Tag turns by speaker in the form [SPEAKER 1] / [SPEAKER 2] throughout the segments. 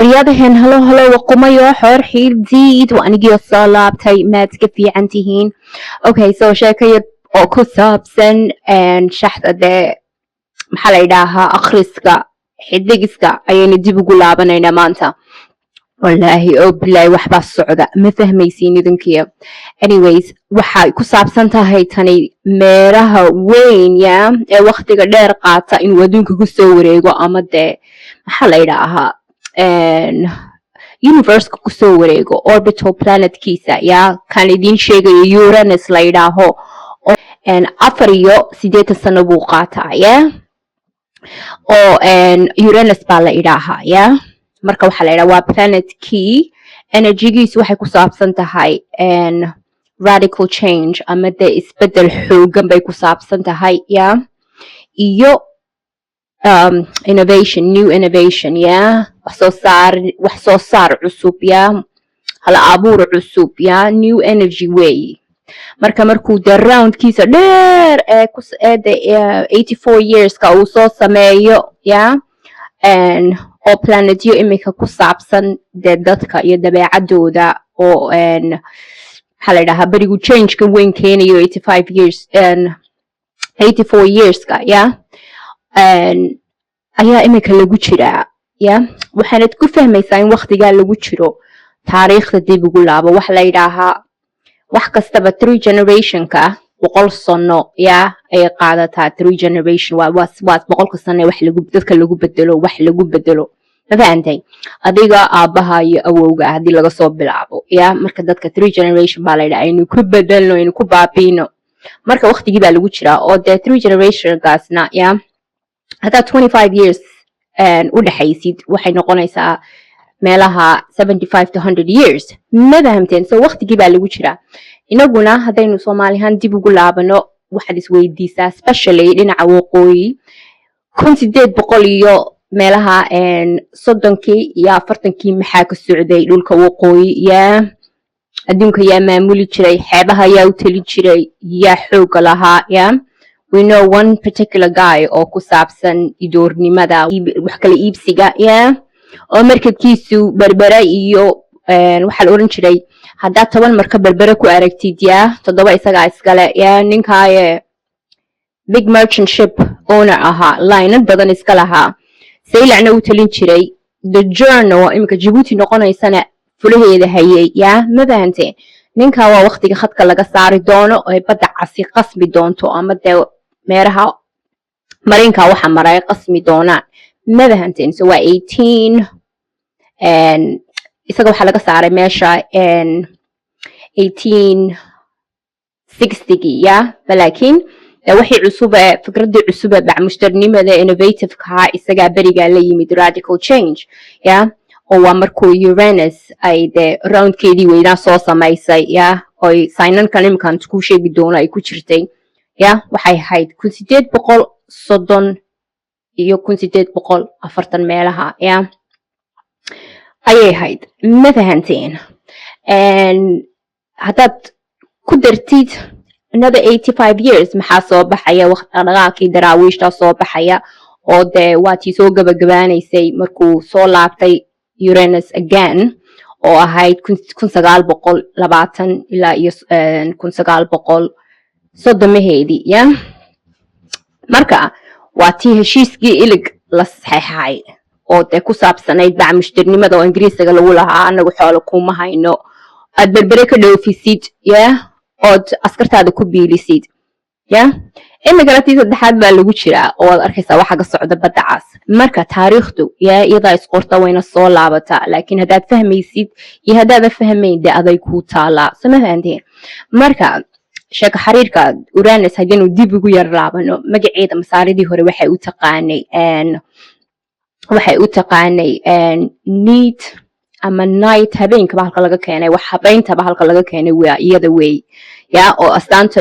[SPEAKER 1] Waryadahan, hello, hello, waqumayo xor xiildiid, waa anigii soo laabtay. Maad iska fiican tihiin? Okay, so sheeko yar oo ku saabsan shaxda, dee maxaa la yidhaahaa, akhriska xidigiska ayaynu dib ugu laabanaynaa maanta. Wallaahi oo bilaahi, waxbaa socda, ma fahmaysiin idinkiya. Anyways, waxay ku saabsan tahay tani meeraha weyn ya ee waktiga dheer qaata inuu adduunka kusoo wareego, ama dee maxaa la yidhaahaa, universeka kusoo wareego orbital planetkiisa. Ya kan idiin sheegayo Uranus la yidhaaho, 84 sano buu qaataa ya, oo Uranus baa la idhaahaa ya. Marka waxaa la yidhaha waa planetkii energygiisu waxay ku saabsan tahay radical change, ama dee isbedel xoogan bay ku saabsan tahay ya, iyo innovation, new innovation ya, wax soo saar, wax soo saar cusub ya, hala abuur cusub ya, new energy way. Marka markuu dee roundkiisa dheer ee de 84 yearska uu soo sameeyo ya, oo planetyo imika ku saabsan dee dadka iyo dabeecadooda, oo maxaa la yidhahaa, berigu changeka weyn keenayo 85 years, 84 yearska ya, ayaa imika lagu jiraa ya. Waxaanad ku fahmaysaa in waktigaa lagu jiro taariikhda dib ugu laabo. Waxa la yidhaahaa wax kastaba three generationka 100 sano ya ayay qaadataa. Three generation waa 100-ka sano wax lagu dadka lagu bedelo, wax lagu bedelo, ma fahantay? Adiga aabbaha iyo awowga haddii laga soo bilaabo ya, marka dadka three generation baa la yidhaha aynu ku bedelno, aynu ku baabiino. Marka waktigii baa lagu jiraa oo dee three generationkaasna ya, haddaad 25 years u dhexaysid, waxay noqonaysaa meelaha 75 to 100 years, ma fahamteen? So waqtigii baa lagu jiraa. Inaguna haddaynu Soomaalihaan dib ugu laabano, waxaad isweydiisaa, specially dhinaca waqooyi, 1800 iyo meelaha 30-kii iyo 40-kii maxaa ka socday dhulka waqooyi? Yaa adduunka yaa maamuli jiray? Xeebaha yaa u telin jiray? Yaa xooga lahaa? Ya, we know one particular guy oo ku saabsan idoornimada, wax kala iibsiga, ya, oo markabkiisu Berbere iyo waxaa la oran jiray haddaad 10 marka Berbere ku aragtid, ya, toddoba isagaa iskale ya. Ninkaaye big merchant ship owner ahaa, laynad badan iska lahaa, Saylacna u talin jiray, the journal iminka Jabuuti noqonaysana fulaheeda hayay ya, ma fahante? Ninka waa waqtiga khadka laga saari doono ay badda casi qasmi doonto, ama dee meeraha marinka waxa maray qasmi doonaan, ma fahanteen? So waa 18, isaga waxaa laga saaray meesha 1860-gii ya. Laakiin wixii cusub ee fikradii cusub ee bacmushtarnimada innovativeka isagaa berigaa la yimid, radical change ya, oo waa markuu Uranus ay dee roundkeedii weynaa soo samaysay ya, oy signankan iminkan kuu sheegi doono ay ku jirtay ya. Waxay ahayd 1830 iyo 1840 meelaha ya ayay ahayd, ma fahanteen? Haddaad ku dartid another 85 years, maxaa soo baxaya? Dhaqaaqii Daraawiishtaa soo baxaya, oo dee waa tii soo gabagabaanaysay markuu soo laabtay Uranus again, oo ahayd 1920 ilaa iyo 1930-maheedii ya. Marka waa tii heshiiskii Ilig la saxeexay, oo dee ku saabsanayd bacmushtirnimada, oo Ingiriisiga lagu lahaa anagu xoolo kuma hayno, aad Berbere ka dhoofisid ya, ood askartaada ku biilisid ya. Imikana tii saddexaad baa lagu jiraa, oo waad arkaysaa waxa ka socda badda cas. Marka taariikhdu yaa iyadaa isqorta, wayna soo laabataa, laakiin haddaad fahmaysid iyo haddaada fahmayn, dee aday kuu taalaa, soo ma fahanteen? Marka sheeko xariirka Uranus haddaynu dib ugu yar laabano, magaceeda Masaaridii hore waxay u taqaanay Neat ama Night, habeenkaba halka laga keenay, wax habayntaba halka laga keenay waa iyada wey ya, oo astaanta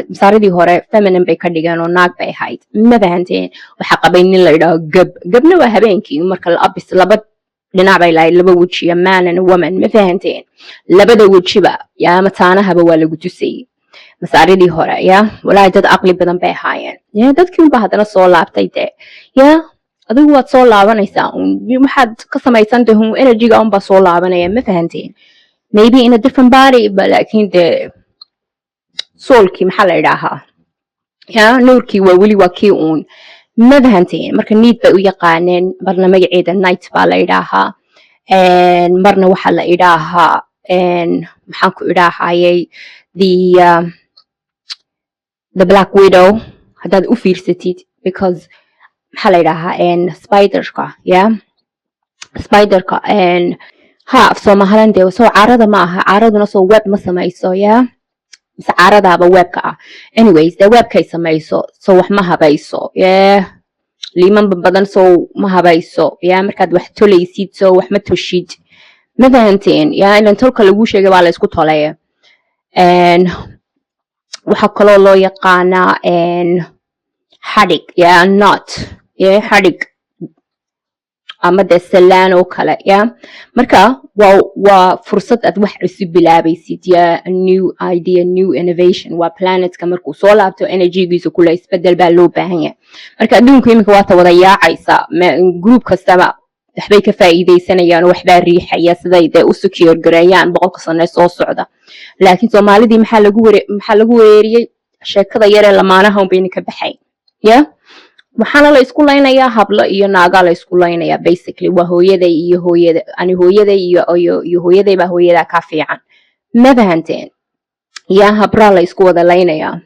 [SPEAKER 1] Masaaridii hore feminine bay ka dhigeen, oo naag bay ahayd, ma fahanteen? Waxaa qabay nin la yidhaaho Gab. Gabna waa habeenkii. Marka la abis laba dhinac bay lahayd, laba wejiya, man and woman, ma fahanteen? Labada wejiba yaa mataanahaba waa lagu tusayay Masaaridii hore ya. Walaahi dad aqli badan bay ahaayeen ya. Dadkii unba haddana soo laabtay dee ya. Adigu waad soo laabanaysaa un, waxaad ka samaysan tahay energyga unbaa soo laabanaya. Ma fahanteen? Maybe in a different body, but laakiin dee soulkii, maxaa la idhaahaa, ya nuurkii waa weli waa kii uun. Ma fahanteen? Marka Neith bay u yaqaaneen. Marna magaceeda Night baa la idhaahaa, marna waxaa la idhaahaa, maxaan ku idhaahayay, the Black Widow, haddaad u fiirsatid, because maxaa la idhaahaa, spiderka, ya spiderka, ha af Soomahalan dee soo caarada ma aha? Caaraduna soo web ma samayso? Ya mise caaradaaba webka ah? Anyways, dee webkay samayso, so wax ma habayso? Yeah, liimanba badan sow ma habayso? Ya markaad wax tolaysid, so wax ma toshid? Ma fahanteen? Ya ilan tolka lagu sheegay baa la isku tolaya. Waxaa kaloo loo yaqaanaa xadhig, ya knot, ya xadhig ama dee salaan oo kale. Ya marka waa fursad aad wax cusub bilaabaysid, ya a new idea, new innovation. Waa planetka markuu soo laabto energygiisa kule isbedel baa loo baahan yahay. Marka adduunku iminka waata wada yaacaysa, group kastaba waxbay ka faa'iidaysanayaan oo waxbaa riixaya siday dee u secure gareeyaan 100ka sano ee soo socda. Laakiin Soomaalidii maxaa lagu wereeriyey? Sheekada yaree lamaanaha unbayna ka baxay. Ya waxaana la isku laynayaa hablo iyo naagaa la isku laynayaa. Basically waa hooyaday iyo hooyada ani, hooyaday iyo hooyaday baa hooyadaa ka fiican. Ma fahanteen? Yaa habraa la isku wada laynayaa.